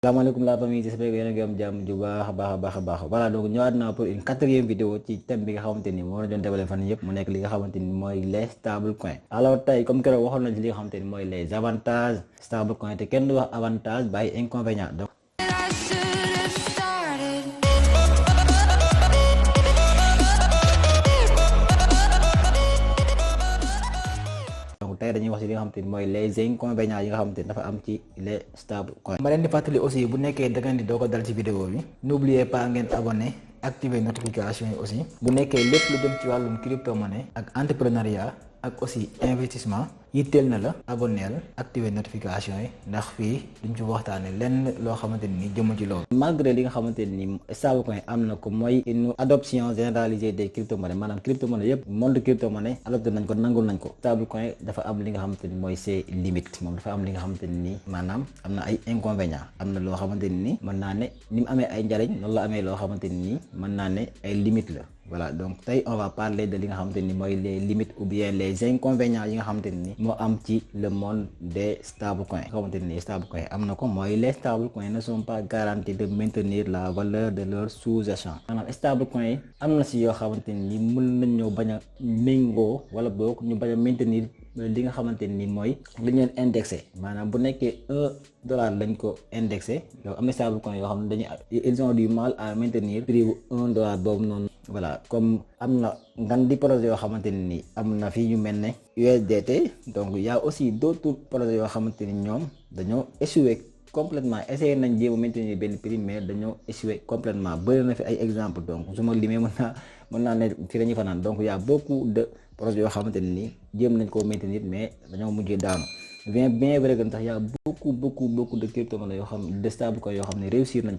Assalamualaikum la famille, j'espère que yéen a ngi am jàmm ju baax. Voilà, donc ñëwaat naa pour une quatrième vidéo ci thème bi nga xamante ni moo la doon développé fan yëpp mu nekk li nga xamante ni mooy les stable coins. Alors tey comme keroog waxoon nañ ci li nga xamante ni mooy les avantages stable coins te kenn du wax avantage bàyyi inconvénient. Donc tey dañuy wax ci li nga xamante ni mooy les inconvénients yi nga xamante ni dafa am ci les stable coins. ma leen di fàttali aussi bu nekkee da ngeen di doog a dal ci vidéo bi n'oubliez pas ngeen abonné activer notification yi aussi bu nekkee lépp lu jëm ci wàllum crypto monnaie ak entrepreneuriat ak aussi investissement yitteel na la abonneel activer notification yi ndax fii duñ ci waxtaane lenn loo xamante ni jëmu ci loolu. Malgré li nga xamante ni stablecoin am na ko mooy une adoption généralisée des crypto monnaies maanaam crypto monnaie yëpp monde crypto monnaie adopté nañ ko nangul nañ ko. Stablecoin dafa am li nga xamante ni mooy ses limites moom dafa am li nga xamante ni maanaam am na ay inconvénients am na loo xamante ni mën naa ne ni mu amee ay njariñ noonu la amee loo xamante ni mën naa ne ay limites la. Voilà, donc tey on va parler de li nga xamante ni mooy les limites ou bien les inconvénients yi nga xamante ni moo am ci le monde des stablecoins nga xamante ni stablecoins am na ko mooy les stablecoins ne sont pas garantis de maintenir la valeur de leur sous-jacent. Maanaam stablecoins yi am na si yoo xamante ni mën nañ ñoo bañ a méngoo wala boog ñu bañ a maintenir li nga xamante ni mooy li ñu leen indexé maanaam bu nekkee $1 lañ ko indexé donc am na stablecoins yoo xam ne dañuy ils ont du mal à maintenir prix bu $1 boobu noonu. Voilà, comme am na ngan di projet yoo xamante ni am na fii ñu mel ne USDT donc y a aussi d'autres projets yoo xamante ni ñoom dañoo échoué complètement essayé nañ jéem a maintenir benn prix mais dañoo échoué complètement bëri na fi ay exemple donc su ma limee mën naa ne fi dañuy fanaan donc y a beaucoup de projets yoo xamante ni jéem nañ koo maintenir mais dañoo mujjee daanu bien vrai que tax y a beaucoup de crypto-monnaies yoo xam de stablecoins yoo xam ne réussir nañ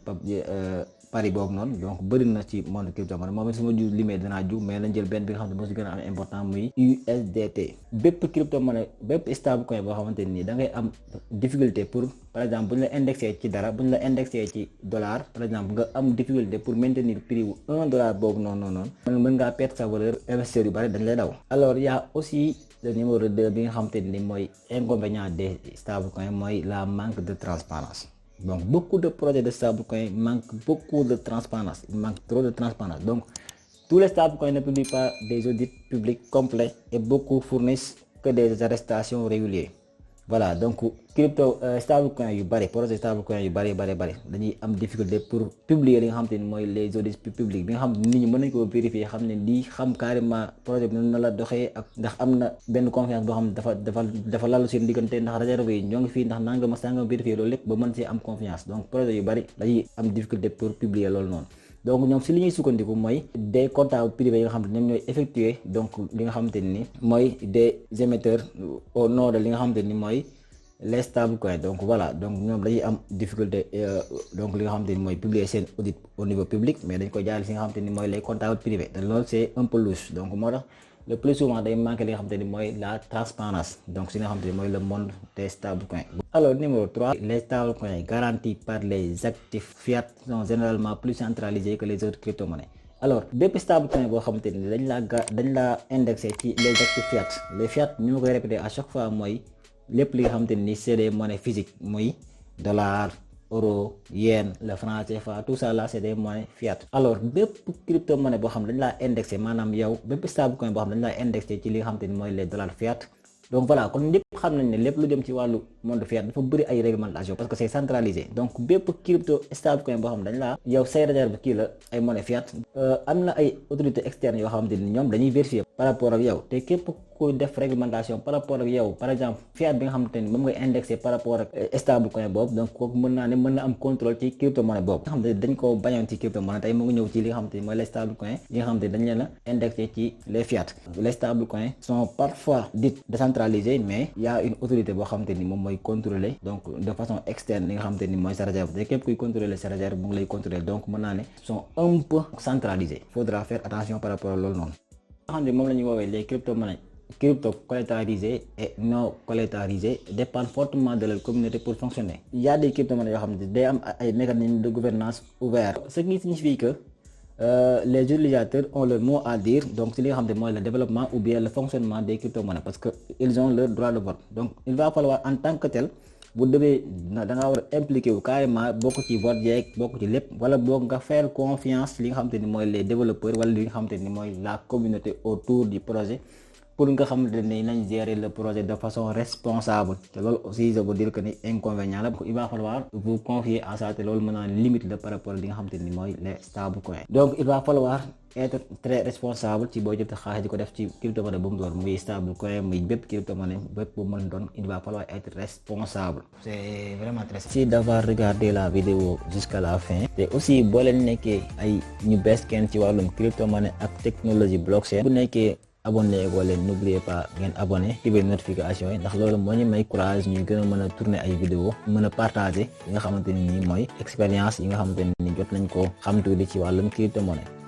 pari boobu noonu donc bëri na ci monde crypto-monnaie moom it su ma ju limee danaa ju mais lañ jël benn bi nga xam ne moo si gën a am important muy USDT. bépp crypto-monnaie bépp stablecoin boo xamante ni da ngay am difficulté pour par exemple bu ñu la indexé ci dara bu ñu la indexé ci dollar par exemple nga am difficulté pour maintenir prix wu $1 boobu noonu mën ngaa perdre sa valeur investisseurs yu bëri dañ lay daw. Alors y a aussi le numéro 2 bi nga xamante ni mooy inconvénient des stablecoins mooy la manque de transparence. Donc beaucoup de projets de stablecoins manquent beaucoup de transparence, il manque trop de transparence. Donc tous les stablecoins ne publient pas des audits publics complets et beaucoup fournissent que des arrestations régulières. Voilà, donc crypto stablecoins yu bari projet stablecoins yu bari dañuy am difficulté pour publier li nga xam te ni mooy les audits publics bi nga xam nit ñi mën nañ ko vérifier xam ne lii xam carrément projet bi na la doxee ak ndax am na benn confiance boo xam ne dafa lalu seen diggante ndax réserve yi ñoo ngi fii ndax nangam sangam vérifier loolu lépp ba mën see am confiance donc projet yu bari dañuy am difficulté pour publier loolu noonu. Donc ñoom si li ñuy sukkandiku mooy des comptables privés yi nga xam ne ñoom ñooy effectuer donc li nga xamante ni mooy des émetteurs au nom de li nga xamante ni mooy les stablecoins. Donc voilà, donc ñoom dañuy am difficulté donc li nga xamante ni mooy publier seen audit au niveau public mais dañ koy jaarale si nga xamante ni mooy les comptables privés te loolu c'est un peu louche donc moo tax le plus souvent day manqué li nga xamante ni mooy la transparence donc si nga xamante ni mooy le monde des stablecoins. Alors numéro 3, les stablecoins garantis par les actifs fiat sont généralement plus centralisés que les autres crypto-monnaies. Alors bépp stablecoin boo xamante ni dañ la indexé ci les actifs fiat les fiat ñu ma koy répéter à chaque fois mooy lépp li nga xamante ni c'est des monnaies physiques muy dollar, euro, yen, le franc CFA, tout ça là c'est des monnaies fiat. Alors bépp crypto-monnaie boo xam dañ laa indexé maanaam yow bépp stablecoin boo xam dañ laa indexé ci li nga xamante ni mooy les dollars fiat. Donc voilà, kon ñëpp xam nañ ne lépp lu jëm ci wàllu monde fiat dafa bëri ay réglementation parce que c'est centralisé donc bépp crypto stablecoin boo xam dañ laa yow say réserve kii la ay monnaie fiat am na ay autorités externes yoo xamante ni ñoom dañuy vérifier par rapport ak yow te képp ku def réglementation par rapport ak yow par exemple fiat bi nga xamante ni moom ngay indexé par rapport ak stablecoin boobu donc kooku mën na am contrôle ci crypto monnaie boobu nga xam ne dañ ko bañoon ci crypto monnaie tey mu ngi ñëw ci li nga xamante ni mooy les stablecoins yi nga xamante ni dañ leen a indexé ci les fiat. Les stablecoins sont parfois dites décentralisés mais il y a une autorité boo xamante ni moom mooy contrôler donc de façon externe li nga xamante ni mooy sa réserve te képp kuy contrôler sa réserve mu ngi lay contrôler donc mën naa ne sont un peu centralisés. Faudra faire attention par rapport à loolu noonu. nga xam ne moom la ñuy woowee les crypto-monnaies crypto-collectarisés et non collectarisés dépendent fortement de leur communauté pour fonctionner. Il y a des crypto-monnaies yoo xam ne day am ay mécanismes de gouvernance ouverts ce qui signifie que les utilisateurs ont le mot à dire donc si li nga xam ne mooy le développement ou bien le fonctionnement des crypto-monnaies parce que ils ont leur droit de vote donc il va falloir en tant que tel bu demee da nga war a impliqué wu carrément bokk ci vote yeeg bokk ci lépp wala boog nga faire confiance li nga xamante ni mooy les développeurs wala li nga xamante ni mooy la communauté autour du projet pour nga xamante ni nañ gérer le projet de façon responsable te loolu aussi ça veut dire que ni inconvénient la il va falloir vous confier à ça te loolu mën naa limite la par rapport li nga xamante ni mooy les stablecoins donc il va falloir être très responsable ci boo jot xaalis di ko def ci crypto-monnaie bu mu doon muy stablecoin muy bépp crypto-monnaie bépp bu mën doon il va falloir être responsable. C'est vraiment très simple. Merci d'avoir regardé la vidéo jusqu'à la fin te aussi boo leen nekkee ay ñu bees kenn ci wàllum crypto-monnaie ak technologie blockchain bu nekkee abonné goo leen n'oubliez pas ngeen abonné activer notification yi ndax loolu moo ñu may courage ñuy gën a mën a tourner ay vidéo mën a partager yi nga xamante ne nii mooy expérience yi nga xamante ne nii jot nañ ko xam tuuti ci wàllum crypto-monnaie.